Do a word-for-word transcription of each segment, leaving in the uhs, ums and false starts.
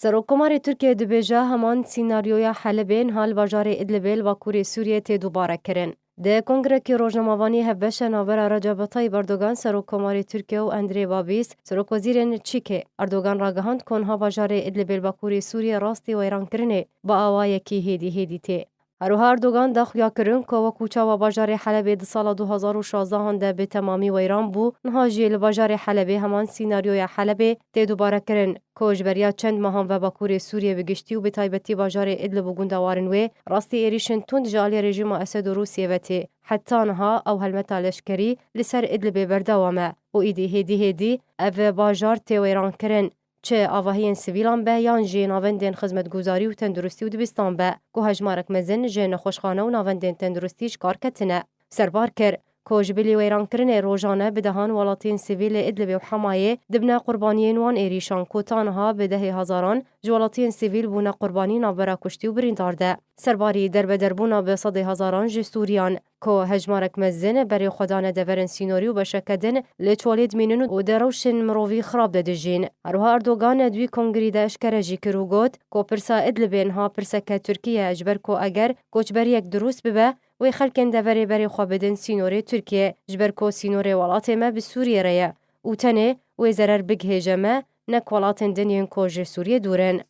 Serokkomarê Tirkiyê dibêje, heman sînaryoya Helebê niha li bajarê Idlibê li bakurê Sûriyê tê dubare kirin. Di kongrekî rojnamevanî hevbeş e navbera Recep Tayyip Erdogan, Serokkomarê Tirkiye û Andrê Babîs, Serokwezîrên Çîkê. Erdogan ragihand ku niha bajarê Idlibê li bakurê Sûriyê rastî weyrankirinê bi awayekî hêdî hêdî tê. Her wiha Erdogan da xuya kirin ku wekû çawa bajarê Helebê di sala du hazar û şazdehan de bi temamî weyran bû, niha jî li bajarê Helebê heman sînaryoya Helebê tê dubare kirin, ku ji beriya çend mehan ve bakurê Sûriyê bi giştî û bi taybetî bajarê Idlib û gunda warên wê rastî êrîşên tund ji aliyê rejîma Esed û Rûsiyê ve tê. Heta niha ew helmeta leşkerî li ser Idlibê berdewam e û îdî hêdî hêdî ev bajar tê weyrankirin. Çi avahiyên sivîlan be yan jî navendên xizmetguzarî û tenduristî û dibistan be, ku hejmarek mezin ji nexweşxane û navendên tenduristî ji kar ketine. Serbar kir, ku ji bilî weyrankirinê rojane bi dehan welatiyên sivîl li Idlibê û Hemayê dibine qurbaniyên wan êrîşan, ku ta niha bi dehê hezaran ji welatiyên sivîl bûne qurbanî navbera kuştî û birîndar de. Serbarî derbederbûna bi sedê hezaran ji Sûriyan, ku hejmarek mezin berê xwe dane deverên sînorî û beşeke din li çolê dimînin û di rewşên mirovî xirab de dijîn. Her wiha Erdogan di wî kongrî de eşkere jî kir û got ku pirsa Idlibê niha pirseke Tirkî ye, ji ber ku eger koçberiyek dirûst bibe, wê xelkên deverê berê xwe bidin sînorê Tirkiyê, ji ber ku sînorê welatê me bi Sûriyê re ye û tenê wê zerer bigihêje me, nek welatên din yên ku ji Sûriyê dûr in.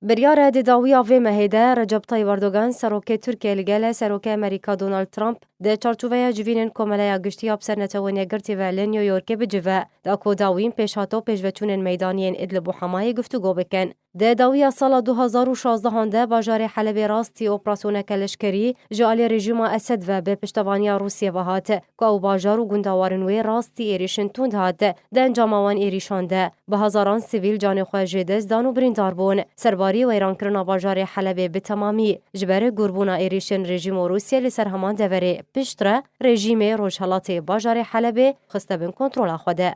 Biryar e di dawiya vê mehê de Recep Tayyip Erdogan, serokê Tirkiyê, li gele serokê Amerîka Donald Trump di çarçoveya civînên Komeleya Giştî ya bi ser Netewên Yekgirtî ve li New Yorkê bicive, da ku dawîn pêşhate û pêşveçûnên meydanî yên Idlib û Hemayê guftûgo bikin. Di dawiya sala du hazar û şazdehan de bajarê Helebê rastî operasyoneke leşkerî ji aliyê rejîma Esed ve bi piştevaniya Rûsiyê ve hat, ku ew bajar û gunda warên wê rastî êrîşên tund hat. Di encama wan êrîşan de bi hezaran sivîl canê xwe ji dest dan û birîndar bûn. Serbarî weyrankirina bajarê Helebê bi temamî ji ber gûrbûna êrîşên rejîm û Rûsiyê li ser heman deverê. Piştre rejîmê rojhelatê bajarê Helebê xiste bin kontrola xwe de.